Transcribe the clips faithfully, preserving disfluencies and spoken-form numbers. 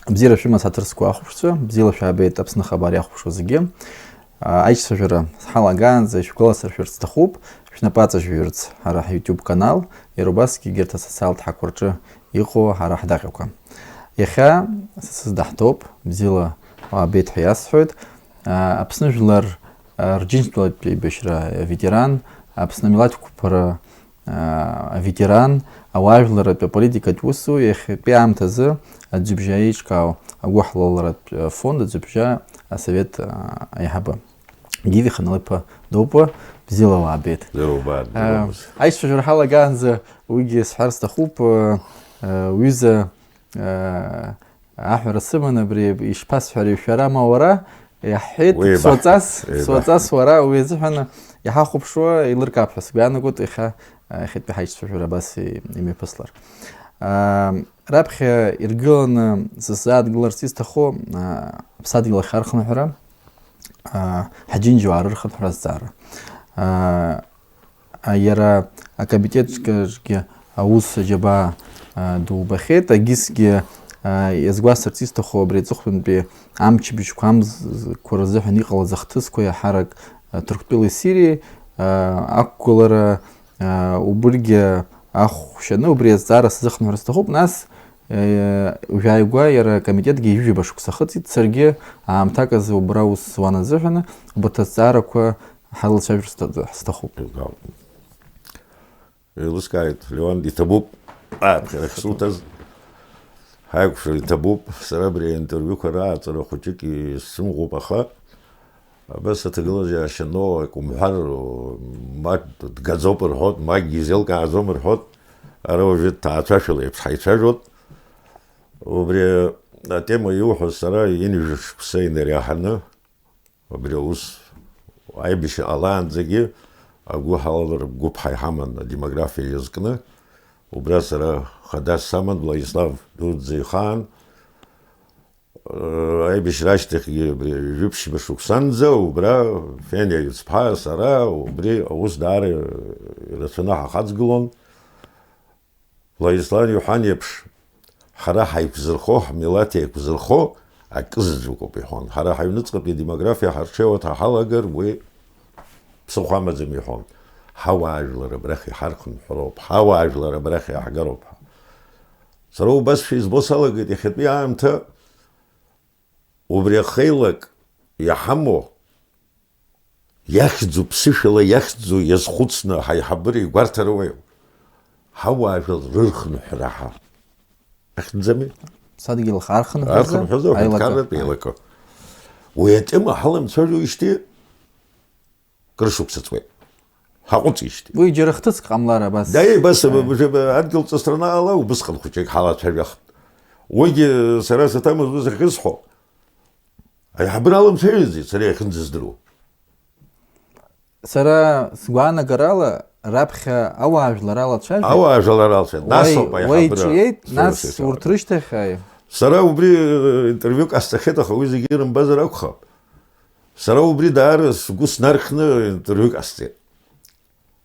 Бзиара шәымаз, ҳаҭыр зқәу ахәаԥшцәа, бзиала шәаабеит Аԥсны хабар иахәаԥшуа зегьы. Аишьцәажәара ҳалагаанӡа ишәгәаласыршәарц сҭахуп, шәнапы аҵажәҩырц ҳара ҳ-YouTube канал, иара убасгьы егьырҭ асоциалтә ҳақәа рҿы иҟоу ҳара ҳдаҟьақәа. Иахьа са сыздаҳҭоуп, бзиала уаабеит ҳәа иасҳәоит. Аԥсны жәлар рџьынџьтәылатә еибашьра аветеран, Аԥсны амилаҭ қәԥара аветеран, ауаажәларратә аполитикатә усу, иахьатәи аамҭазы аӡҩыбжьа еиҿкаау агәыҳалалратә фонд аӡҩыбжьа асовет аиҳабы Гиви Ханал-иԥа Дупа, бзиала уаабеит. Бзиала уаабеит, бзиала уаабеит. Аишьцәажәара ҳалагаанӡа уигьы сҳәар сҭахуп, уҩыза, аҳәара сыман абри, ишԥасҳәари, шәара ма уара, иаҳҳәеит, уеибаҳҳәап, ԥсуаҵас, еибаҳҳәап. Ԥсуаҵас уара уи азыҳәан иҳахәаԥшуа еилыркаап ҳәа сгәы иаанагоит, иахьа, иахьатәи ҳаишьцәажәара абас и-, имҩаԥыслар. Аа, раԥхьа иргыланы сыззааҭгыларц исҭаху, аа, аԥсадгьыл ахь архынҳәра, аа, ҳџьынџьуаа рырхынҳәра азҵаара. Аа, а, иара акомитетҿгьы аус аџьабаа, а, дубахьеит, агьысгьы, а, иазгәасҭарц исҭаху абри аҵыхәтәантәи амчыбжьқәа, амзқәа рзыҳәан иҟалаз ахҭысқәа иаҳарак, а, Ҭырқәтәылеи Сириеи, а, ақәгылара, а, убыргьы ахәшьаны убри азҵаара сзыхынҳәыр сҭахуп, нас, Уажәааигәа иара акомитетгьы ҩажәаба шықәса ахыҵит, саргьы аамҭак азы убра аус зуан азыҳәан, убарҭ азҵаарақәа ҳалацәажәар сҭа-, ҳсҭахуп. Еилыскааит, Леуан, иҭабуп, ааԥхьара ахьсуҭаз, ҳаиқәшәара иҭабуп, сара абри аинтервиуқәа рааҵара хәыҷык исымӷуп, аха абас аҭагылазаашьа аноу, акы умҳәар, ма дгаӡоуп рҳәоит, ма изеилкааӡом рҳәоит, ара уажәы ҭаацәашәала еиԥш ҳаицәажәоит. Убри атема иуҳәо сара ҩажәа шықәса инареиҳаны, убри аус аибашьра ҟалаанӡагьы агәыҳалалратә гәыԥ ҳа иҳаман адемографиа иазкны. Убра сара хадас саман, Владислав дуӡӡа ихаан. Аибашьра ашьҭахьгьы абри жәиԥшьба шықәсанӡа убра Фениа Иуцԥҳа, сара убри аус даара ирацәаны ҳахаҵгылон. Владислав Иоҳан иеиԥш, ҳара ҳаиқәзырхо, ҳмилаҭ еиқәзырхо акы заҵәык ауп иҳәон. Ҳара ҳаҩныҵҟатәи адемографиа ҳарҽеиуа ҳалагар, уи ԥсыхәа амаӡам иҳәон. Ҳауаажәлар абрахь иҳархынҳәроуп, ҳауаажәлар абрахь иаҳгароуп ҳәа. Сара убасшәа избо салагеит иахьатәи аамҭа, убри ахеилак иҳамоу, иахьӡу, ԥсышәала иахьӡу иазхәыцны ҳаиҳабыра игәарҭара уеиуп. Ҳауаажәлар рырхынҳәра ҳа. Ахьӡами? Ԥсадгьыл архынҳәразы, архынҳәразы, аҳәынҭқарратә аҳәынҭқарратә еилакы. Уи атема ҳаламцәажәоижьҭеи крышықәса ҵуеит. Ҳаҟәыҵижьҭеи. Уи џьара хҭыск ҟамлар абас. Даи, абас, Аи. Бжьба адгьыл ҵысраны ала убысҟан хәыҷык ҳалацәажәахт. Уигьы сара саҭамыз ус ахьысҳәо, аиҳабыра аламцәажәаӡеит сара иахьынӡаздыруа. Сара сгәаанагарала, раԥхьа ауаажәлар алацәажәеит. Ауаажәлар алацәажәеит. Нас Уа-, ауп уа аиҳабыра иҿиеит, нас сара урҭ рышьҭахь, аи. Сара убри, э, интервиу ҟасҵахьеит, аха уи зегьы ирымбазар акәхап. Сара убри даара сгәы снархьны интервиу ҟасҵеит.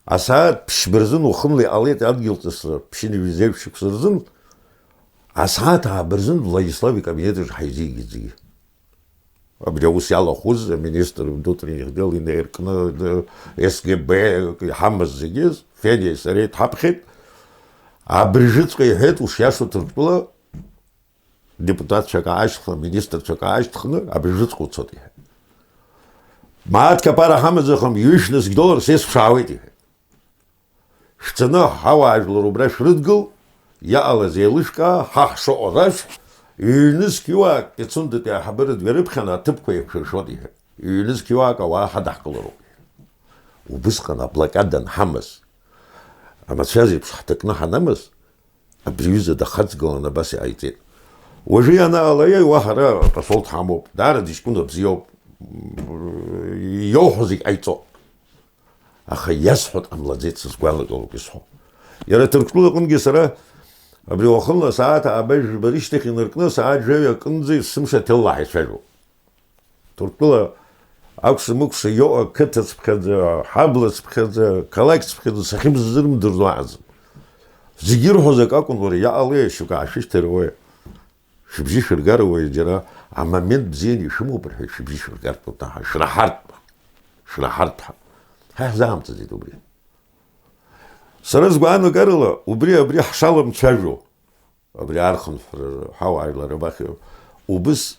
Асааҭ ԥшьба рзын уахынла иҟалеит адгьыл ҵысра, ԥшьынҩажәи зеижә шықәса рзын, асааҭ ааба рзын Владислав икабинет аҿы ҳаизигеит зегьы. Абри аус иалахәыз аминистр внутренних дел инаиркны, СГБ иҳамаз зегьы, Фениеи сареи дҳаԥхьеит. Абыржәыҵәҟьа иҳәеит, ушиашоу, Ҭырқәтәыла депутатцәак аашьҭхны, министрцәак аашьҭхны, абыржәыҵәҟьа уцот, иҳәеит. Мааҭк аԥара ҳамаӡахым, ҩышә нызқь доллар сеиқәшаауеит, иҳәеит. Шәцаны ҳауаажәлар убра шәрыдгыл, иҟалаз еилышәкаа, ҳа ҳшыҟоу рашәҳә, ҩ-нызқь иуаак Пицундатәи аиҳабыра дҩарыԥхьаны аҭыԥқәа еиқәшәыршәот, иҳәеит. Ҩ-нызқь иуаак ауаа ҳадҳкылароуп, иҳәеит. Убысҟан аблокада анҳамаз, амацәаз еиԥш ҳҭакны ҳанамаз, абри аҩыза дахаҵгылан абас иҟаиҵеит. Уажәы ианаала, еи, уаҳа ара апосол дҳамоуп, даара диҷкәына бзиоуп, иоуҳәо зегь ҟаиҵоит. Аха иасҳәо дҟамлаӡеит, сызгәаанагало ауп исҳәо. Иара Ҭырқәтәылаҟынгьы сара абри уахынла асааҭ ааба жәба рышьҭахь инаркны, асааҭ жәаҩа акынӡа есымша ҭелла ҳаицәажәоуп. Ҭырқәтәыла акәша-мыкәша иоуа, қыҭацыԥхьаӡа, ҳаблацыԥхьаӡа, қалақьцыԥхьаӡа сахьымзырмдыруа аӡам. Зегьы ирҳәоз акы акәын, уара, иаҟалеи, шьоук аашәышьҭыр, уи. Шәыбжьы шәыргар уаҩ џьара амомент бзианы ишәымоуп рҳәеит, шәыбжьы шәыргартә уҭаҳа, шәраҳартә, шәраҳартә ҳәа. Ҳа иаҳзаамҵаӡеит убри. Сара сгәаанагарала, убри абри ҳшаламцәажәо, абри архынҳәра, ҳауаажәлар абахьоу, убыс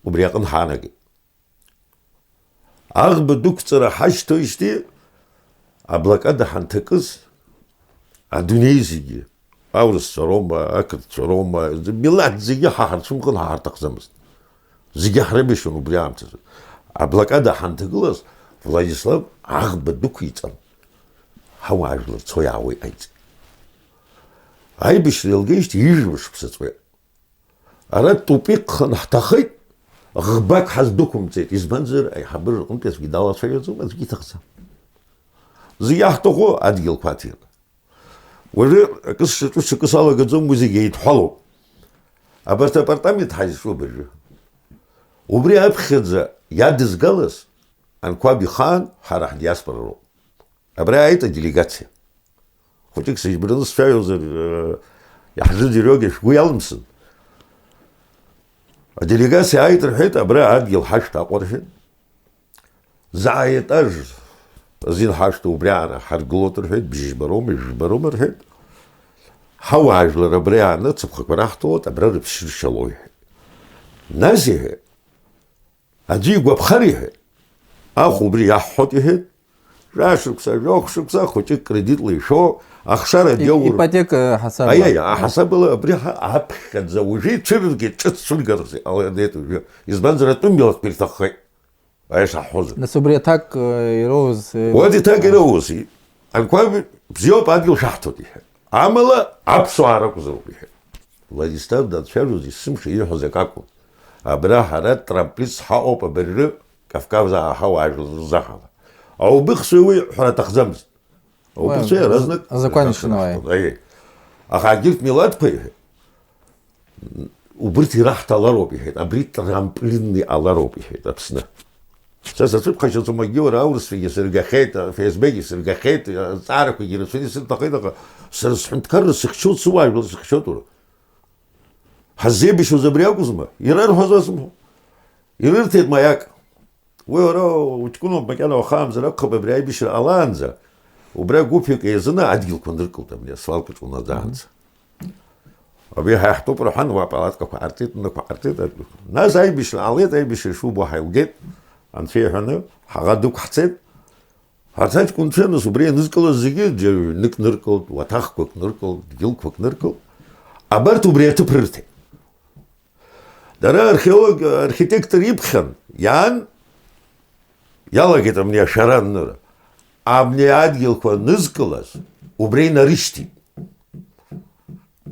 убри аҟны ҳаанагеит. Аӷба дәықәҵара ҳашьҭоижьҭеи аблокада ҳанҭакыз, адунеи зегьы, аурысцәа роума, ақырҭцәа роума, милаҭ зегьы ҳа ҳарцәымӷын, ҳа ҳарҭахӡамызт. Зегьы ҳрыбашьуан убри аамҭазы. Аблокада ҳанҭагылаз, Владислав аӷба дәықәиҵан, ҳауаажәлар цо-иаауа иҟаиҵеит. Аибашьра еилгеижьҭеи ҩажәа шықәса ҵуеит. Ара тупикхан ҳҭахеит, ӷбак ҳаздәықәымҵеит, избанзар, аиҳабыра рҟынтәи аӡәгьы далацәажәаӡом, аӡәгьы иҭахӡам. Зегьы иаҳҭаху адгьылқәа аҭира. Уажәы акы сшаҿу, ҽакы салагаӡом, уи зегьы еидҳәалоуп. Абарҭ апартамент ҳазҿу абыржәы. Убри аԥхьаӡа иадызгалаз Анқәаб ихаан ҳара ҳдиаспора роуп. Абра ааит аделегациа. Хәыҷык сыжьбараны сцәажәозар, э, иаҳжыз ирҩагьы шәгәы иалымсын. Аделегациа ааит рҳәеит, абра адгьыл ҳашәҭ Аҟәа рҳәеит. Заа етаж азин ҳашәҭ убри аара ҳаргылоит рҳәеит, бжьыжьбароума, жәжәбароума рҳәеит. Ҳауаажәлар абри ааны ацаԥхақәа раҳҭоит, абра рыԥсшьыршьало иҳәеит. Нас иҳәеит, аӡәы игәаԥхар иҳәеит, ахә убри иаҳҳәоит иҳәеит, жәашықәса, жәохә шықәса хәыҷык кредитла ишәо, ахшара диоур. Ипотека ҳасабла. Аиаиа, аҳасабала абри ҳа-, аԥхьаӡа уажәы ицәырыргеит, ҿыц цәыргарц иҟалеит уажәы. Избанзар, атәым милаҭқәа ирҭаххеит. Аиаша ҳҳәозар. Нас убри аҭак, э, ироуз, э, Уа иҭак ироузи. Анқәаб бзиоуп, адгьыл шәаҳҭоит, иҳәеит. Амала аԥсуаа ракәзароуп, иҳәеит. Владислав данцәажәоз есымша ииҳәоз акакәын. Абра ҳара трамплист ҳаҟоуп абыржәы Кавказаа ҳауаажәлар рзаҳала. Аубыхцәеи уи ҳәара аҭахӡамызт. Аубыхцәеи Уа, иаразнак азакәан рацәа ишнауааи. Раҳҭон. Аиеи. Аха егьырҭ милаҭқәа, иҳәеит, убырҭ ираҳҭалароуп, иҳәеит, абри трамплинны иҟалароуп, иҳәеит, Аԥсны. Са сацәыԥхашьаӡом, акгьы уара аурысцәагьы сыргахьеит, ФСБ-гьы сыргахьеит, аҵаарақәагьы рацәаны исырҭахеит, аха сара сҳәынҭқарра сыхьчоит, сыуаажәлар сыхьчоит уара. Ҳаззеибашьуаз абри акәызма? Ирарҳәаз уасымҳәо. Ирырҭеит маиак. Уи уара уҷкәыноуп, макьана уахаамзар акәхап, абри аибашьра ҟалаанӡа, убра гәыԥҩык еизаны адгьылқәа ныркылт, абни асвалкаҿ унаӡаанӡа. Абри ҳа иаҳтәуп рҳәан, уа апалаткақәа ҟарҵеит, нықәа ҟарҵеит, адгьылқәа. Нас аибашьра ҟалеит, аибашьра ишубо ҳаилгеит, анцәа иҳәаны, ҳаӷа дықәҳцеит. Арҭ аҷкәынцәа нас убри ианызкылаз зегьы џьара ҩнык ныркылт, уаҭахқәак ныркылт, дгьылқәак ныркылт. Абарҭ убри аҭыԥ рырҭеит. Дара археолог, архитектор иԥхьан иаан, иалагеит абни ашәара анныра. Абни адгьылқәа анызкылаз, убра инарышьҭит.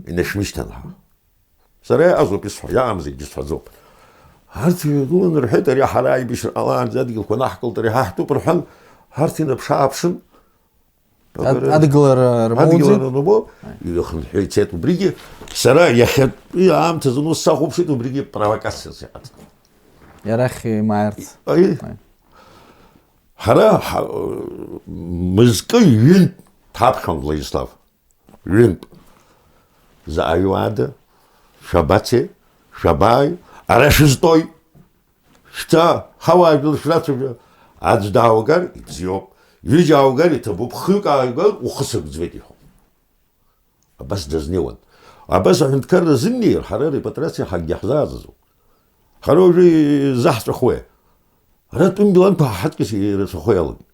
Инашәмышьҭан ҳәа. Сара иаҟазоуп исҳәо, иаҟам зегьгьы сҳәаӡом. Арҭ ҩагылан рҳәеит, ари ҳара аибашьра ҟалаанӡа адгьылқәа анаҳкылт, ари ҳа ҳтәуп рҳәан, арҭ инаԥш-ааԥшын. Ад-, адгылара рмоуӡеит? Адгылара рмоу, ихынҳәы ицеит убригьы. Сара иахьатәи аамҭазы ус сахәаԥшит, убригьы провокациас иҟаҵан. Иарахь имааирц. Аи. Аи. Ҳара ҳа-, мызкы ҩынтә ҳаԥхьон, Владислав. Ҩынтә. Заҟаҩы уаада, шәабацеи, шәабааи, ара шәызтәои? Шәца, ҳауаажәлар шәрацәажәа, аӡә дааугар, ибзиоуп, ҩыџьа ааугар, иҭабуп, хҩык ааугар, ухы сагәӡуеит, иҳәон. Абас дазнеиуан. Абас аҳәынҭқарра зымнеир, ҳара репатриациа ҳакгьы ҳзааӡаӡом. Ҳара уажәы изаҳҵәахуеи? Ара тәым биланқәа ҳаҳаҵкьыс ирацәахо иалагеит.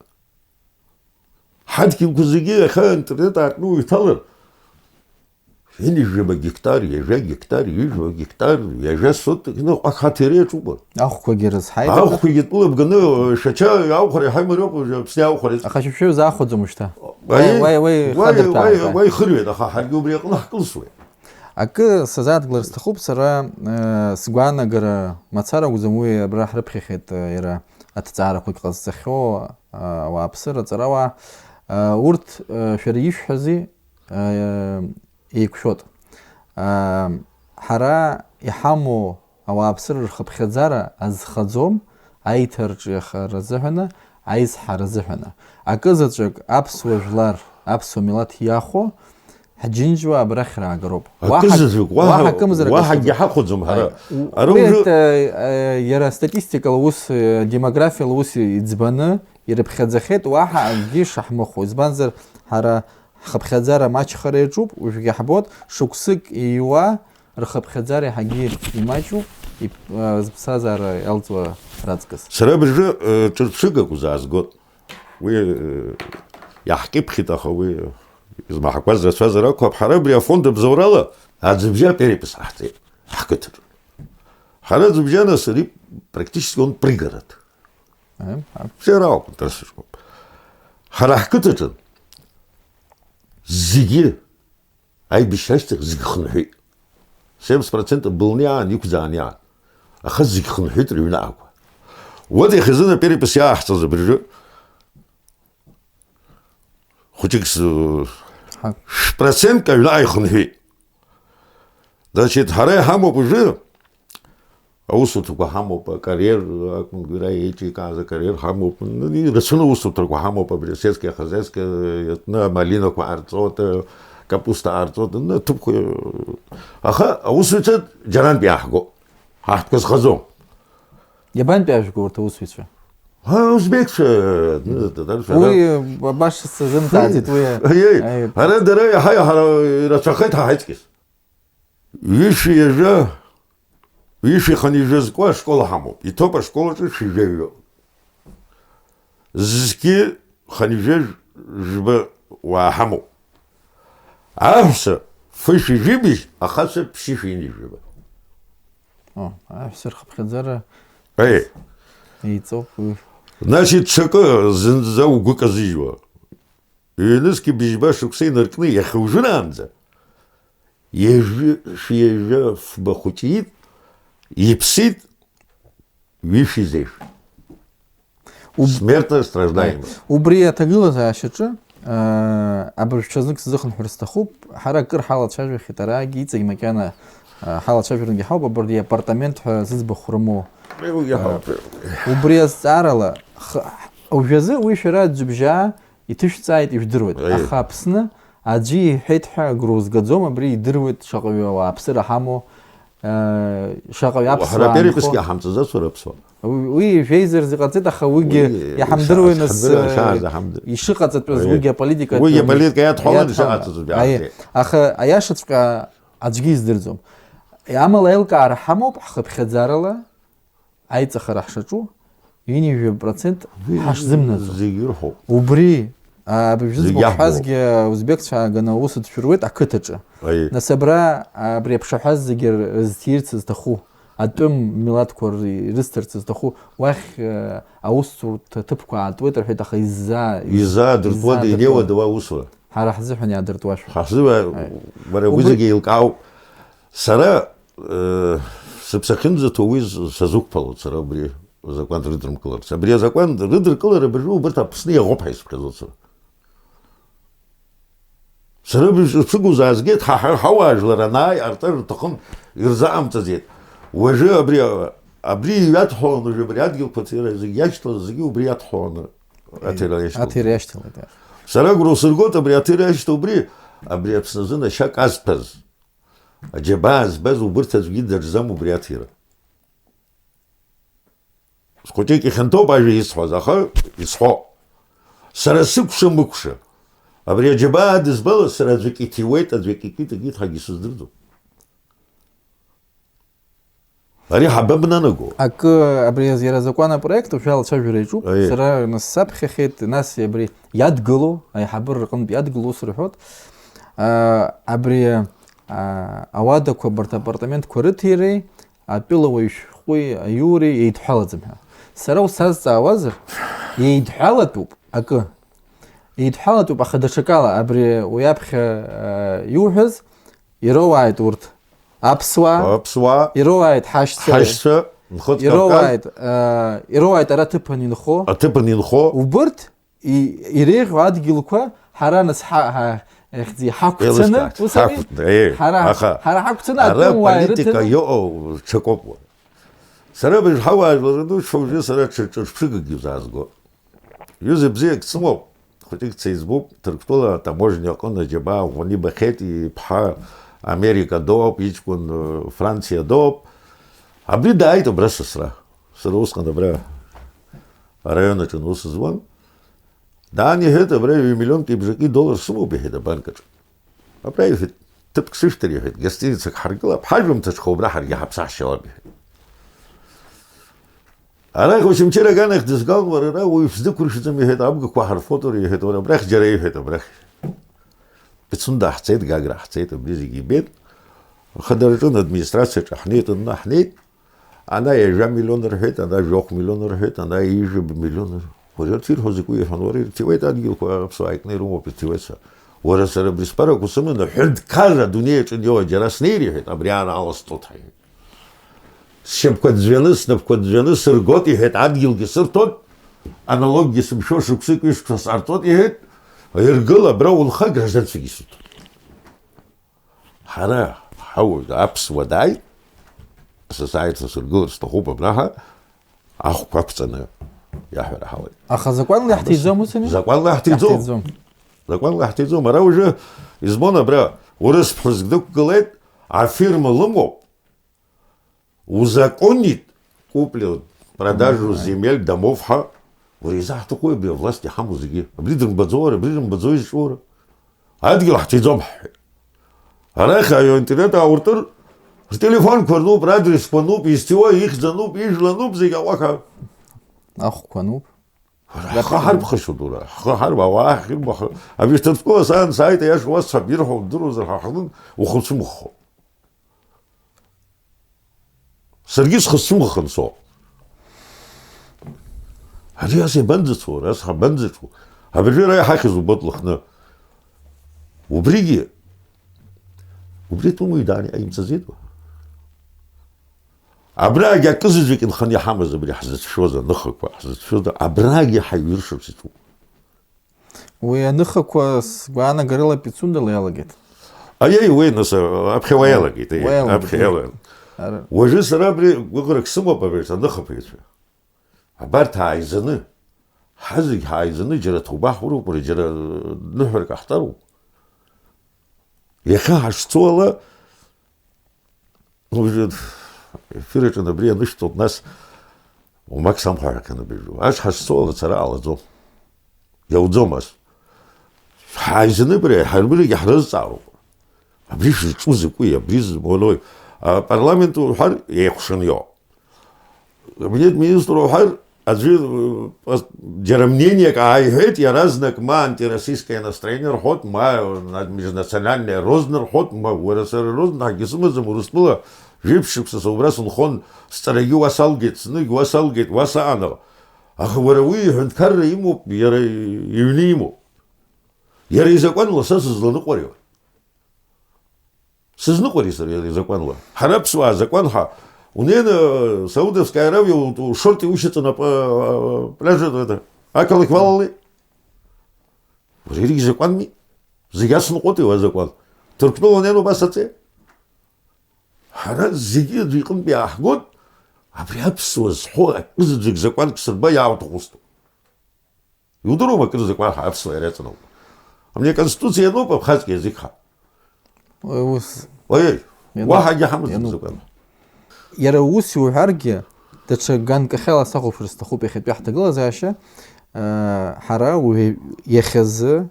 Ҳадгьылқәа зегьы иахьа аинтернет аартны уҩҭалар, ҩынҩажәаба гектар, ҩажәа гектар, ҩыжәба гектар, ҩажәа соток ныҟәа хаҭа иреиҿуп. Ахәқәагьы рызҳаит. Ахәқәагьы тәылабганы, Шәача иаухәара иаҳа имариоуп, уажәы Аԥсны иаухәара. Аха шәа шәзаахәаӡом шьҭа. Уаи, уаи, уаи, уаи, хадырҭаара, уаи, уаи. Уаи хырҩеит, аха ҳаргьы убри аҟны ҳкылсуеит. Акы сазааҭгылар сҭахуп сара, э, сгәаанагара мацара акәӡам, уи абра ҳрыԥхьахьеит, э, иара аҭҵаарақәагь ҟазҵахьоу, э, ауааԥсыра аҵарауаа. Э, урҭ, э, шәара ишәҳәази, э, еиқәшәоит. Э, ҳара иҳамоу ауааԥсыра рхыԥхьаӡара азхаӡом аиҭарҿиахара азыҳәаны, аизҳара азыҳәаны. Акы заҵәык аԥсуа жәлар, аԥсуа милаҭ иахәо, ҳџьынџьуаа абрахь раагароуп. Акызаҵәык, уаҳа, уаҳа акымзарак уаҳа акгьы ҳахәаӡом ҳара. Ара уи уажәы, э, э, иара статистикала ус, э, демографиала ус иӡбаны ирыԥхьаӡахьеит, уаҳа акгьы шаҳмыхәо. Избанзар, ҳара ҳхыԥхьаӡара маҷхара иаҿуп, уажәгьы ҳбоит, шықәсык ииуа рхыԥхьаӡара иаҳагьы имаҷуп, ип-, э, зыԥсҭазаара иалҵуа раҵкыс. Сара абыржәы, э, ҿырԥшыгак узаазгоит. Уи, э, иаҳкьыԥхьит, аха уи, э, измаҳақәаз рацәазар акәхап, ҳара абри афонд абзоурала аӡыбжьа аперепись ҟаҳҵеит ҳқыҭаҿы. Ҳара аӡыбжьа нас ари практически он пригород. Аи, ҳа- Бзиара ауп, дасыжьуп. Ҳара ҳқыҭаҿы зегьы аибашьра ашьҭахь зегьы хынҳәит. Семьдесят процентов былны иаан, иқәӡааны иаан. Аха зегьы хынҳәит рыҩны аақәа. Вот иахьазын аперепись иааҳҵаз абыржәы. Хәыҷык с-, Ҳа- шә-процентк аҩны ааихынҳәит. Значит, ҳара иҳамоуп уажәы, аусуҭақәа ҳамоуп, акариер акәын, гәира еиҿикааз акариер ҳамоуп. Н-, рацәаны аусуҭақәа ҳамоуп, абри асельские хозяйства иатәны амалинақәа ҟарҵоит, капуста ҟарҵоит, н-, ҭыԥқәа. Аха аусуцәа џьарантә иааҳго. Ҳа ҳтәқәа зхаӡом. Иабантәи ажәго урҭ аусуцәа? Ҳа, узбекцәа, н-, татарцәа, Уи ара. ба-, баша сзымҵааӡеит, уи. Аиеи, Аиеи. Ара дара иаҳа-иаҳа ирацәахеит ҳа ҳаҵкьыс. Ҩышәи ҩажәа, ҩышәи хынҩажәа зку ашкол ҳамоуп. Иҭоуп ашкол аҿы шәи жәаҩа. Зқьи хынҩажәа жәба уаа ҳамоуп. Аҳәса фышәи жәибжь, ахацәа ԥшьышәи ҩынҩажәаба. О, аҳәса рхыԥхьаӡара Аиеи. еиҵоуп уи. Значит, ҽакы зынӡа угәы казыжьуа. Ҩнызқьи быжьба шықәса инаркны иахьа уажәраанӡа, ҩажәи ҩажәа фба хәыҷы иит, иԥсит, ҩышәи зежә. Уб-, Смертно страждаемых. Убри аҭагылазаашьаҿы, аа, абыржәшьҭа знык сзыхынҳәыр сҭахуп, ҳара акыр ҳалацәажәахьеит, араагьы иҵегь макьана, аа, ҳалацәажәарангьы ҳауп, абарҭ апартамент ҳәа зыӡбахә рымоу. Уи иаҳауп. Убри азҵаарала, х-, уажәазы уи шәара аӡәыбжьаа иҭышәҵааит, ижәдыруеит. Аиеи. Аха Аԥсны аӡәы иҳәеит ҳәа агәра узгаӡом, абри идыруеит шаҟаҩы ауааԥсыра ҳамоу, э, шаҟаҩы Ҳара аԥсуаа апереписгьы анхо. Ҳамҵаӡацу аԥсуаа? Уи, уи жәеиза рзы иҟарҵеит, аха уигьы Уи иаҳамдыруеи нас, ишаҳамдыруа, э, ишаҳамдыруа. Ишыҟаҵатәыз Аиеи. Уигьы аполитика Уигьы аҭаны аполитика иадҳәалан, иадҳәалан. Ишыҟаҵатәыз Аиеи. Иаҳамдыруа. Аха аиашаҵәҟьа аӡәгьы издырӡом. Амала аилкаара ҳамоуп, ҳхыԥхьаӡарала, аиҵахара ҳшаҿу, ҩынҩажәа процент Уи ҳашзымнаӡо. Зегьы ирҳәоуп. Убри, а, абыржәы Зегь змоуп иаҳбо. Ҳҳәазгьы, аузбекцәа ааганы аус дшәыруеит ақыҭаҿы. Аиеи. Нас абра, а, абри аԥшаҳәа зегьы р-, рызҭирц зҭаху, атәым милаҭқәа р-, ирысҭарц зҭаху, уахь, э, аусутә ҭыԥқәа аатуеит рҳәеит, аха изза-, Изаадыртуада, иззаадыртуада. Инеиуада уа усура? Ҳара ҳзыҳәан иаадыртуа шәа. Ҳазыҳәа, Аи. Бара уи Убри- зегьы еилкаауп. Сара, э, сыԥсахьынӡаҭоу уи з-, сазықәԥалоит, сара убри азакәан рыдрымкыларц. Абри азакәан рыдыркылара абыржәы убырҭ Аԥсны иаӷоуп ҳәа исыԥхьаӡоит сара. Сара абри ш-, шыгу заазгеит, ҳа, ҳа, ҳауаажәлар анааи, артыр рҭахын, ирзаамҵаӡеит. Уажәы абри, абри иҩадҳәаланы, уажәы абри адгьылқәа ҭира зегь иашьҭалаз зегьы убри иадҳәаланы Аҭира иашьҭалеит. Аҭира иашьҭалеит, иа. Сара агәра усыргоит, абри аҭира иашьҭоу убри, абри Аԥсны азын ашьа казԥаз, аџьабаа збаз убырҭ аӡәгьы даҿӡам убри аҭира. Схәыҷык ихьанҭоуп ажәа исҳәаз, аха исҳәо. Сара сыкәша-мыкәша. Абри аџьабаа адызбалаз сара аӡәык иҭиуеит, аӡәык икит, икит ҳәагьы сыздырӡом. Ари ҳабабнанаго? Акы, абри аз-, иара азакәан апроект уажәы алацәажәара иаҿуп. Аиеи. Сара нас саԥхьахьеит, нас абри иадгылоу, аиҳабыра рҟынтә иадгылоу ус рҳәоит. А, абри, а, ауадақәа, абарҭ апартаментқәа рыҭиреи, атәылауаҩ шәҟәи аиуреи еидҳәалаӡам ҳәа. Сара усазҵаауазар, еидҳәалатәуп акы. Еидҳәалатәуп, аха даҽакала, абри уи аԥхьа, а, иуҳәаз, ироуааит урҭ аԥсуаа, Аԥсуаа. Ироуааит ҳашьцәа. Ҳашьцәа, Нхыҵ Кавказ. Ироуааит, а, ироуааит ара аҭыԥан инхо. Аҭыԥан инхо. Убырҭ и-, иреиӷьу адгьылқәа ҳара нас ҳа-, ҳа-, ихьӡи, ҳақәцаны, Еилыскаац, ус ами? Ҳақәҵны, еи, Ҳара, аха ҳара ҳақәцаны ара атәым уаа политика ирыҭаны. Иоуа ҽакоуп. Сара абыржә ҳауаажәлар рыдушәа уажәы сара ҽа-, ҽа-, ҽырԥшыгакгьы узаазго. Ҩыза бзиак сымоуп. Хәыҷык сеиҵбуп, Ҭырқәтәыла атаможниа аҟны аџьабаа ӷәӷәаны ибахьеит, иԥҳа Америка доуп, иҷкәын, э, Франциа доуп. Абри дааит абра сасра. Сара усҟан абра араион аҿы аус зуан. Даан иҳәеит, абра ҩ-миллионки бжаки доллар сымоуп, иҳәеит, абанк аҿы. Абра, иҳәеит, ҭыԥк сышәҭар, иҳәеит, гостиницак ҳаргылап, ҳажәымҭаҽха убра ҳаргьы ҳаԥсаҳшьалап, иҳәеит. Арахь Очамчыра аганахь дызган, уара ара уаҩ шәзықәыршәӡом, иҳәеит, абгақәа ҳарфоит, уара, иҳәеит, уара, абрахь џьара, иҳәеит, абрахь. Пицунда ҳцеит, Гагра ҳцеит, абри зегьы ибеит. Ахадараҿы администрациаҿы ҳнеит, анынаҳнеит, ана ҩажәа миллион рҳәеит, ана жәохә миллион рҳәеит, ана ҩажәа миллион. Уажәы ирҭ ирҳәо закәу иҳәон, уара ирҭиуеит адгьылқәа, аԥсуаа икны ирымоуп, ирҭиуеит са. Уара сара абри сԥарақәа сыманы ҳәынҭқарра адунеи аҿы иоуа џьара снеир, иҳәеит, абри аан аласҵоит ҳәа иҳәеит. Сшьапқәа ӡәӡәаны, снапқәа ӡәӡәаны сыргоит, иҳәеит, адгьылгьы сырҭоит, аналоггьы сымшәо шықәсык ҩышықәса сҟарҵоит, иҳәеит, иргыл абра улха гражданцәагьы сыҭоит. Ҳара ҳауаҩ аԥсуа дааит, сасааирҭа сыргылар сҭахуп абраҟа, ахәқәа ақәҵаны иаҳәара ҳауеит. Аха закәанла иаҳҭиӡом, ус ами? Закәанла иаҳҭиӡом. Иаҳҭиӡом. Закәанла иаҳҭиӡом. Ара уажәы избон абра урыс ԥҳәыск дықәгылеит, афирма лымоуп, узаконит купли-продажу земель, домов ҳәа, уара изаҳҭахуи абри авласт иҳамоу зегьы? Абри дымбаӡои, абри рымбаӡои изҿу, уара? Адгьыл ҳҭиӡом ҳҳәеит. Арахь аҩ-, аинтернет аауртыр, ртелефонқәа рнуп, радресқәа нуп, изҭиуа ихьӡ ануп, ижәла ануп, зегь аҟәаха. Ахәқәа нуп. Ҳхы ҳарԥхашьоит, уара, ҳхы ҳарб-, ауаа ҳхьырбаха. Абри Ҭырқәтәыла саан сааит, аиаша уасҳәап, ирҳәо удыруазар ҳәа ҳҟнын, ухәыцәымӷхо. Саргьы схысцәымӷхан соуп. Ари ас иабанӡацо, ара ас ҳабанӡаҿу? Абыржәы ара иҳахьыз убоит Лыхны. Убригьы, убри атәымуаҩ даара иҟаимҵаӡеит уа. Абраагьы акызаҵәык инханы иҳамаз абри ҳзыцәшәоз аныхақәа, ҳзыцәшәоз, абраагьы ҳаҩ-ҩышықәса иҵуп. Уи аныхақәа сгәаанагарыла Пицундала иалагеит. Аиеи, уи, нас, аԥхьа уа иалагеит, аиеи, уа иалагеит, аԥхьа аиеи. Иалагеит. Ара- Уажәы сара абри гәыӷрак сымоуп абарҭ аныхаԥаҩцәа. Абарҭ ааизаны, ҳазегь ҳааизаны, џьара ҭоуба ҳуроуп, уара џьара ныҳәарак ҟаҳҵароуп. Иахьа ҳашцо ала, Уажәы ефир аҿы абри анышәҭоуп, нас уамак самҳәа ҳәа акы анбыжәу. Ас ҳазцо алацара ҟалаӡом. Иауӡом ас. Ҳааизаны абри, ҳарбаригьы ҳрызҵаароуп. Абри шәызҿу закәи, абри збонои? Апарламент уҳәар, еихәшаны иоуп. Кабинет министр уҳәар, аӡәы, э, ас-, џьара мнениак ааиҳәеит, иаразнак ма антироссийское настроение рҳәоит, ма, э, межнациональное розны рҳәоит, ма уара сара розны акгьы сымаӡам, Урыстәыла жәиԥшь шықәса са убра сынхон, сҵарагьы уа салгеит, зныгь уа салгеит, уа саанаго. Аха уара уи иҳәынҭқарра имоуп, иара иҩны имоуп. Иара изакәанла са сызланыҟәари? Сызныҟәари сара иара изакәанла? Ҳара аԥсуаа закәан ҳа. Унеины, э, Саудовская Аравиа у-, ушорти ушьаҵаны ап-, э, пляжа, э, ақалақь уалалеи? Уара иаргь закәанми? Зегь ацныҟәоти уа закәан? Ҭырқәтәыла унеины убас аҵеи? Ҳара зегьы аӡәы иҟынтә иааҳгоит, абри аԥсуа зҳәо акызаҵәык закәанк сырба иаауҭаху сҭоуп. Иудыруама акыр закәан ҳа аԥсуаа иреҵанауп? Абни аконституциа иануп абхазк иазик ҳа. Уи ус. Ой, ой, иануп. Уаҳагьы ҳамаӡам. Иануп. Закәан. Иара ус иуҳәаргьы, даҽа ганкахьала сахәаԥшыр сҭахуп иахьатәи ҳҭагылазаашьа, э, ҳара уи иахьазы,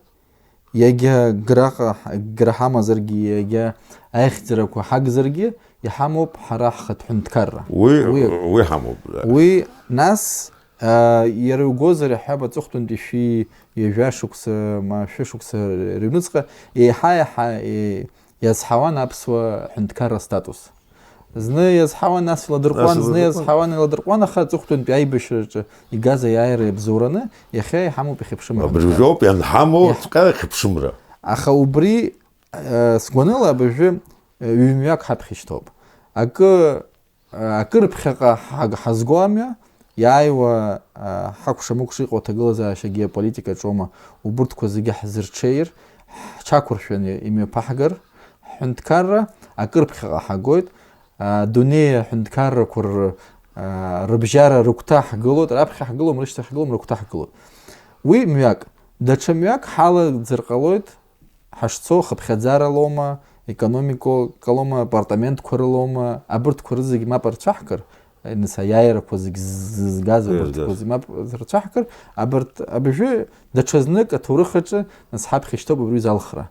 иагьа граҟа, гра ҳамазаргьы, иагьа аихьӡарақәа ҳагзаргьы, иҳамоуп ҳара ҳхатә ҳәынҭқарра. Уи, уи, уи ҳамоуп, да. Уи нас, а, иара иугозар, иаҳҳәап, аҵыхәтәантәи шәи ҩажәа шықәса, ма шәышықәса рыҩныҵҟа еиҳа-еиҳа, е-, иазҳауан аԥсуа ҳәынҭқарра статус. Зны иазҳауан, нас иладырҟәуан, нас зны иладырҟәуан. Иазҳауан, иладырҟәуан, аха аҵыхәтәантәи аибашьраҿы игаз аиааира иабзоураны, иахьа иҳамоуп иахьа ԥшымра ҳәынҭқарра. Абыржәы ауп ианҳамоу. Иаҳ- ҵәҟьа иахьа ԥшымра. Аха убри, э, сгәаныла абыржәы, э, ҩ-мҩак ҳаԥхьа ишьҭоуп. Акы, э, акыр ԥхьаҟа ҳаг-, ҳазго амҩа, иааиуа, э, ҳакәша-мыкәша иҟоу аҭагылазаашьа, агеополитика ҿоума, убырҭқәа зегьы ҳзырҽеир, ҳҽақәыршәаны имҩаԥаҳгар, ҳҳәынҭқарра акыр ԥхьаҟа ҳагоит, адунеи аҳәынҭқаррақәа р-, а, рыбжьара рыгәҭа ҳгылоит, раԥхьа ҳгылом, рышьҭахь ҳгылом, рыгәҭа ҳгылоит. Уи мҩак. Даҽа мҩак ҳалагӡар ҟалоит, ҳашцо хыԥхьаӡара лоума, економикала лоума, апартаментқәа рылоума, абырҭқәа рызегь мап рцәаҳкыр, нас аиааирақәа зегь зызгаз абырҭқәа зегь мап рцәаҳкыр, абырҭ абыжәы даҽазнык аҭоурых аҿы нас ҳаԥхьа ишьҭоуп абри залхра.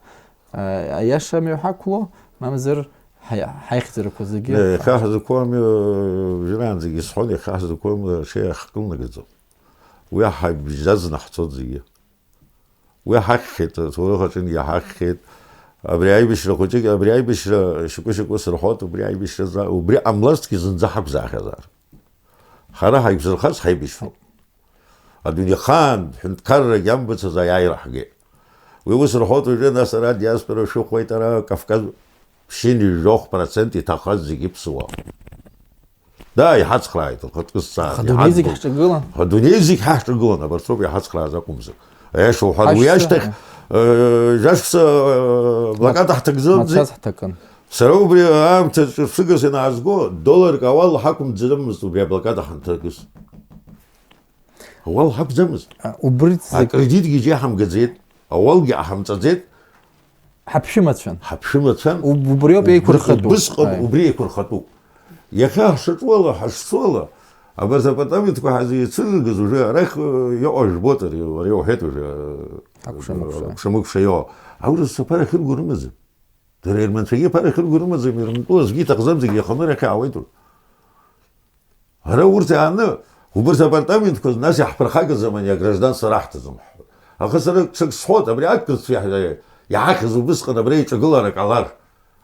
Аиаша амҩа ҳақәло, мамзар ҳаи-, ҳаихьӡарақәа зегьы. Иахьа ҳзықәу амҩа, уажәраанӡагьы исҳәон, иахьа ҳзықәу амҩа аҽеи ҳкылнагаӡом. Уи ҳабжьазны ҳцоит зегьы. Уи ҳахьхьеит, аҭоурых аҿынгьы ҳахьхьеит. Абри аибашьра хәыҷык, абри аибашьра шьакәы-шьакәы сырҳәоит, убри аибашьразы, убри ҟамлазҭгьы зынӡа ҳақәзаахьазаарын. Ҳара ҳаиқәзырхаз ҳаибашьроуп. Адунеихаан ҳәынҭқаррагь амбацыз аиааира ҳгеит. Уи ус рҳәоит уажәы, нас ара адиаспора шәыхәеит, ара Кавказ ԥшьынҩажәохә процент иҭахаз зегьы ԥсуа. Да, иҳацхрааит, лхатәы зҵаара. Аха дунеи зегь иҳадгылт. Ҳҿагылан. Аха дунеи зегь ҳаҳҿагылан, абарҭ роуп иҳацхрааз акәымзар. Аиаша уҳәар, уи Ҳашьцәа ашьҭахь, э, жәашықәса, э, блокада ҳҭагӡамзи? Мацәаз ҳҭакын. Сара убри аамҭаҿы ԥсыгас ианаазго, долларк ауал ҳақәымӡырымызт убри аблокада ҳанҭагыз. Ауал ҳақәӡамызт. А, убри зегь- Акредитгьы џьа ҳамгаӡеит, ауалгьы ҳамҵаӡеит. Ҳаԥшәымацәан. Ҳаԥшәымацәан. Уб-, убриоуп еиқәырхатәу. Убысҟан убри еиқәырхатәуп. Иахьа ҳшаҿу ала, ҳашцо ала, абарҭ апартаментқәа ҳазеицырыргаз уже арахь, э, иҟоу жәбоит ари, уара иуҳәеит уже, э, Акәша-мыкәша. Акәша-мыкәша иоуа. Аурысцәа аԥара ахьырго рымаӡам. Дара ирманцәагьы аԥара ахьырго рымаӡам, ирымтәуа аӡәгьы иҭахӡам, зегь иаханы арахь иаауеит уажә. Ара урҭ иааны, убырҭ апартаментқәа нас иаҳԥырхагаӡам, ани агражданство раҳҭаӡом ҳҳәоит. Аха сара ҽак сҳәоит, абри ақырҭцәа иаҳ-, иаҳахьыз убысҟан абра иҿагылара ҟалар.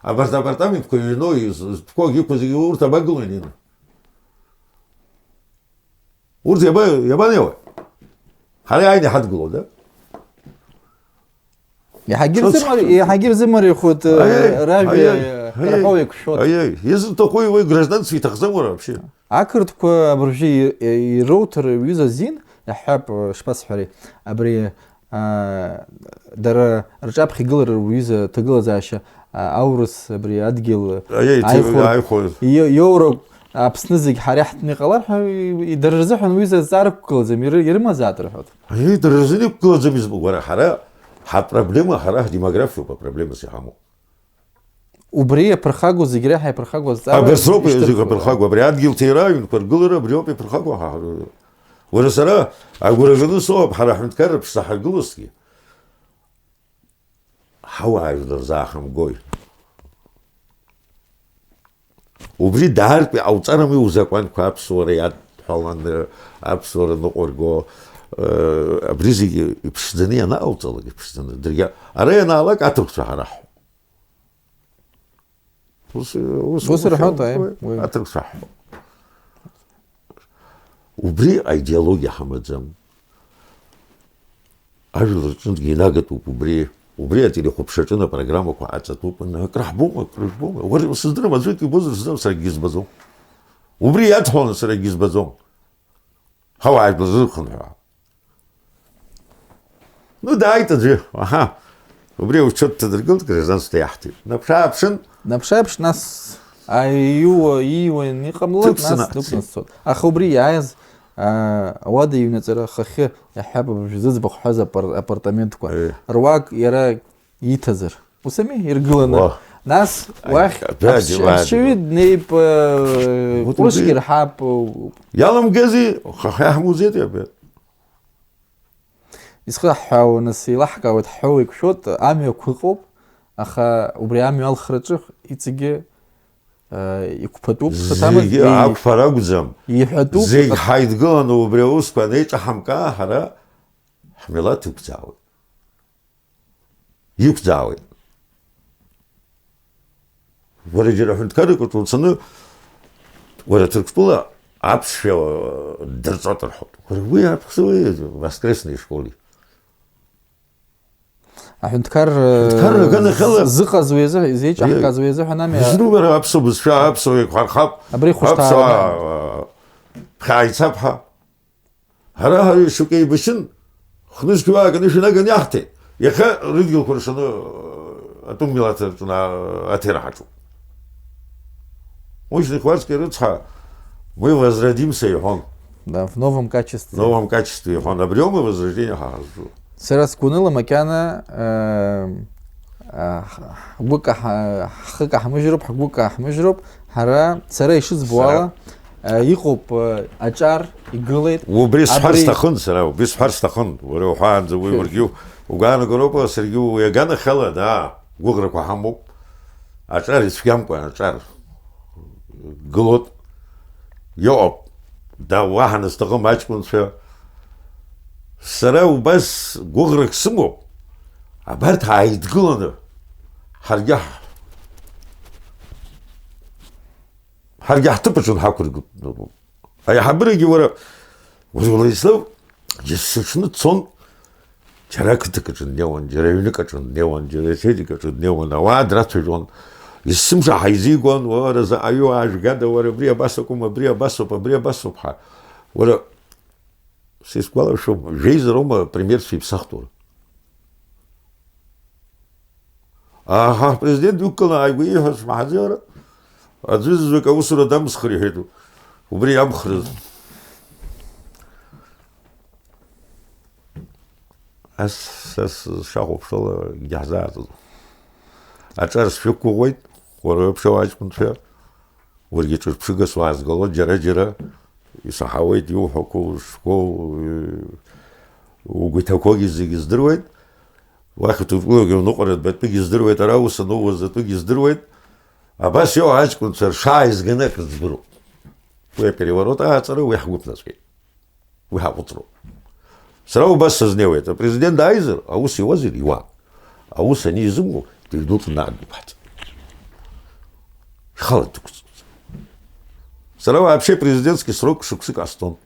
Абарҭ апартаментқәа иҩноу, из-, зтәқәоу, иқәу зегьы урҭ абагылои, Нина? Урҭ иаба-, иабанеиуеи? Ҳара иааины иҳадгылоу, да? Иаҳагьы Ҿыц рзымари-, ҳцәыӡ. Иаҳагьы рзымариахоит, э, Аиеи, ражәа, аиеи, э, аиеи, рҳәо еиқәшәоит. Аиеи, изуҭахуи уи гражданство иҭахӡам уара вообще? Ақырҭқәа абыржәы и-, и-, ироуҭар уҩыза азин, иаҳҳәап, э, шԥасҳәари, абри, а, дара рҿаԥхьа игылар уҩыза ҭагылазаашьа, а, аурыс абри адгьыл Аиеи, аихәар, аихәар. Ио-, иоуроуп, Аԥсны зегь ҳара иаҳтәны иҟалар ҳәа, и-, и-, дара рзыҳәан уҩыза азҵаара ықәгылаӡам, иры-, ирымазаат рҳәоит. Аиеи, дара рзын иқәгылаӡам избо, уара, ҳара, ҳапроблема, ҳара ҳдемографиоуп апроблемас иҳамоу. Убри иаԥырхагоу зегь реиҳа иаԥырхагоу азҵаара Абасроуп ишьҭырхуеит. Зегь аԥырхагоу, абри адгьыл ҭира, аҩнқәа ргылара абриоуп иаԥырхагоу ҳа, ҳа, уара сара агәра ганы соуп, ҳара ҳҳәынҭқарра ԥшӡа ҳаргылозҭгьы. Ҳауаажәлар рзаахымгои? Убри даартә иҟауҵарами узакәанқәа аԥсуара иадҳәаланы, аԥсуара ныҟәырго, э, абри зегьы иԥшӡаны ианаҟауҵалак, иԥшӡаны, дыргьа-, ара ианаалак аҭырқәцәа ҳара ҳҳәоит. Ус, ус, Ус ус рҳәоит, иҟоуп, аи, уи, уи. Аҭырқәцәа ҳҳәоит. Убри аидеологиа ҳамаӡам. Ажәлар рҿынтәгьы инагатәуп убри. Убри ателехәаԥшраҿы апрограммақәа аҵатәуп, ак раҳбома, ак рыжәбома. Уара сыздырам, аӡәык ибозар сыздырам, саргьы избаӡом. Убри иадҳәаланы саргьы избаӡом. Ҳауаажәлар рзырхынҳәуа. Ну, дааит аӡәы, аҳа. Убри аучет ҭадыргылт, гражданство иаҳҭеит. Наԥшааԥшын. Наԥшааԥш, нас, аиуа, ииуа иҟамлак, Ҭыԥ нас снаҭ. Дықәнасцот. Аха убри иааиз, аа, ауада иҩнаҵара хахьы, иаҳҳәап, абыржәы зыӡбахә ҳҳәаз апар-, апартаментқәа. Э. Руак иара иҭазар. Ус ами, иргыланы. Уа. Нас Ай, уахь абра аԥсшьа-, џьабаа аԥсшьаҩы џьабаа. Днеип, э, Вот ҟәрышк убри. Ирҳап, э, Иаламгази, хахьы иаҳмуӡеит, иабе. Исхыҳәаауа, нас, еилаҳкаауеит, ҳҳәо еиқәшәоит, амҩақәа ыҟоуп, аха убри амҩа алхраҿы иҵегьы, э, иқәԥатәуп, Зегьы саҭамыз, и-, ақәԥара акәӡам. Иҳәатәуп. Зегь ҳаидгыланы убри аусқәа анеиҿаҳамкаа, ҳара ҳмилаҭ иқәӡаауеит. Иқәӡаауеит. Уара џьара аҳәынҭқаррак аҿы уцаны, уара Ҭырқәтәыла аԥсшәа дырҵоит рҳәоит. Уара уи аԥсуеи воскресной школи? Аҳәынҭқар, Ҳәынҭқарра аганахьала зыҟаз уи азы, изеиҿаҳкааз уи азыҳәан ами. Изну уара аԥсуа бызшәа, аԥсуа еиқәҳархап. Абри хәышҭаара Аԥсуаа, ами. Ԥхьааицап ҳәа. Ҳара ҳара шьоук еибашьын, хнызқьуаак анышә инаганы иаҳҭеит. Иахьа рыдгьылқәа ршаны, атәым милаҭ рҿы аҭира ҳаҿуп. Мушьни Хварцкий рыцҳа, мы возродимся, иҳәон. Да, в новом качестве. В новом качестве, иҳәон. Абриоума возрождение ҳа ҳазҿу. Сара сгәаныла макьана, э, э, ҳгәы каҳ-, ҳхы каҳмыжьроуп, ҳгәы каҳмыжьроуп, ҳара, сара ишызбо ала, э, иҟоуп, э, аҿар игылеит. Убри сҳәар Абри сҭахын сара, убри сҳәар сҭахын. Уара уҳәаанӡа уи Шәа- уаргьы угәаанагароуп, саргьы уи аганахьала, да, гәыӷрақәа ҳамоуп. Аҿар ицәгьамкәа, аҿар гылоит. Иҟоуп. Да, уаҳа назҭахым аҷкәынцәа. Сара убас гәыӷрак сымоуп. Абарҭ ааидгыланы ҳаргьы ҳ-, ҳаргьы ҳҭыԥ аҿы ҳақәыргылап. Аиҳабырагьы уара, уара Владислав, џьара сыҽны дцон, џьара ақыҭак аҿы днеуан, џьара ҩнык аҿы днеуан, џьара ачеиџьыка аҿы днеуан, ауаа драцәажәон. Есымша ҳаизигон, уара заҟаҩы уаажәгада, уара абри абас акәым, абри абасоуп, абри абасоуп ҳәа. Уара, сисгәалашәом, жәеизароума премьерс иԥсахтәура? Аҳа, ҳпрезидент дықәгылан ааигәа ииҳәаз шәмаҳаӡеи уара? Аӡәы зҩык аусура дамысхыр иҳәеит, убри иамхрыз. Ас, са сшахәаԥшуала егьаҳзааӡом. Аҿар сшәықәгәыӷуеит, уара уеиԥш аҷкәынцәа. Уаргьы ҿырԥшыгас уаазгало џьара-џьара исаҳауеит, иуҳәақәоу, ушқәоу, угәы иҭақәоугьы зегьы здыруеит. Уахь уҭыргылогьы уныҟәара дбатәыгьы здыруеит, ара ус анууаз атәыгьы здыруеит. Абас иоуа аҷкәынцәа ршааизганы акыр ӡбыроуп. Уи апереворот ааҵара уи ҳгәы ԥнаҵәеит. Уи ҳаҟәыҵроуп. Сара убас сызнеиуеит, апрезидент дааизар, аус иуазар, иуан. Аус анизымго, дыҩдәылҵны адгьыл ҳаҵа. Шәхала дықәҵуҵ. Сара вообще президентский срок шықәсык ҟасҵон.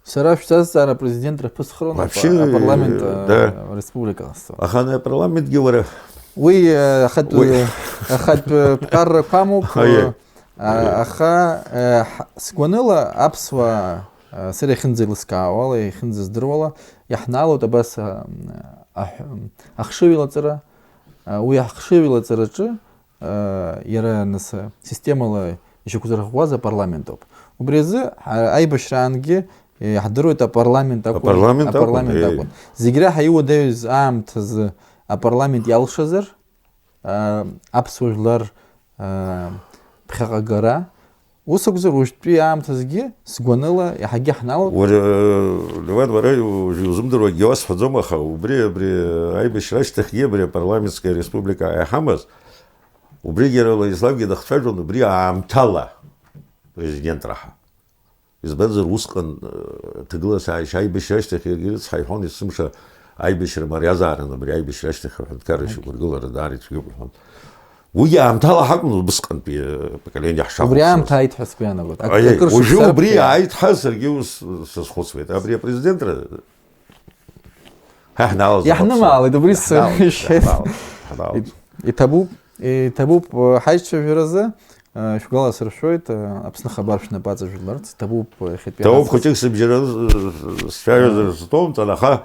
Сара шәзазҵаара апрезидент раԥысхрон, Вообще, апарламент, э, да. Республика ҟасҵон. Аха ани апарламентгьы уара Уи, э, ахатә, Уи. Ахатә, э, ԥҟаррақәа амоуп, Аиеи. Э, а-, Аиеи. Аха, э, ҳ-, сгәаныла аԥсуаа, э, сара иахьынӡеилыскаауала, иахьынӡаздыруала, иаҳнаалоит абас, э, аҳ-, ахшыҩ илаҵара, э, уи ахшыҩ илаҵараҿы, э, иара нас, э, системала ишьақәзырӷәӷәаз апарламент ауп. Убри азы, ҳа-, аибашьраангьы, э, иаҳдыруеит апарламент акәын, Апарламент акәын, апарламент еи. Акәын. Зегь реиҳа иуадаҩыз аамҭазы апарламент иалшазар, аа, аԥсуа жәлар, аа, ԥхьаҟа агара. Ус акәзар, уажәтәи аамҭазгьы сгәаныла иаҳагьы ҳналоуп. Уара, Леуан, уара уажә иузымдыруа акгьы уасҳәаӡом, аха убри, абри аибашьра ашьҭахьгьы абри апарламентская республика иҳамаз, убригьы иара Владиславгьы дахцәажәон, убри аамҭала президент раҳа. Избанзар, усҟан, э, ҭагылазаашьа аибашьра ашьҭахь иаргьы рыцҳа иҳәон, есымша аибашьра мариазаарын, абри аибашьра ашьҭахь аҳәынҭқарра Ак. Шьақәыргылара даара ицәгьоуп иҳәон. Уигьы аамҭала ҳакәын убысҟантәи, э, поколение ҳшахәаԥшуаз. Убри аамҭа ааит ҳәа сгәы иаанагоит. Ак-, Аиеи, акыр уажәы шықәса убри рыԥхьа. Ааит ҳәа саргьы ус сазхәыцуеит. Абри апрезидентра ҳа ҳналаӡ Иаҳнымаалеит, абри Ҳналаӡ, сышьҭеит. Ҳналаӡ, ҳналаӡ. Иҭабуп, иҭабуп, э, ҳаицәажәаразы. Шәгәаласыршәоит, Аԥсны ахабар шәнапы аҵажәларц, ҭабуп иахьатәи Ҭабуп, ҳаҵкыс. Хәыҷык сыбжьараз, сцәажәазар сҭоумҵан, аха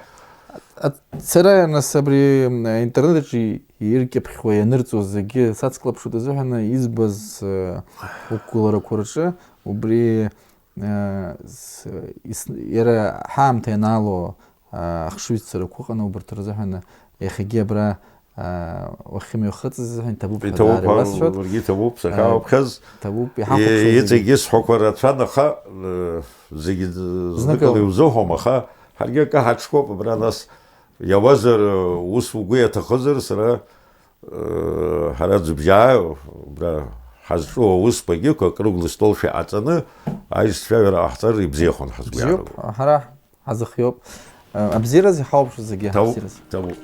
Ат-, сара, нас, абри, м, аинтернет аҿы иркьыԥхьуа ианырҵоз зегьы сацклаԥшуеит азыҳәан, избаз, э, уқәгыларақәа рҿы убри, э, с-, ис-, иара ҳаамҭа ианаало, э, ахшыҩзцарақәа ыҟан, убарҭ рзыҳәан иахьагьы абра, э, уахьымҩахыҵыз азыҳәан иҭабуп ҳәа Иҭабуп, даара ҳәа, иуасҳәоит. Уаргьы иҭабуп, Э, сахьаауԥхьаз. Иҭабуп, иҳахәаԥшуа Е-, зегьы. Иҵегьы исҳәақәар рацәан, аха, э, зегьы з-, Зныкала. Зныкала иузыҳәом, аха ҳаргьы акы ҳаҽхәоуп, абра нас иауазар, э, ус угәы иаҭахызар, сара, э, ҳара ӡыбжьаа, абра ҳазҿу аусқәагьы, круглый стол шәаҟаҵаны, аишьцәажәара ҟаҳҵар ибзиахон ҳазгәы Бзиоуп, иаанагоит. Ҳара ҳазыхиоуп. Э, абзиараз иҳауԥшуа зегьы Ҭабуп, ҳабзиараз. Ҭабуп.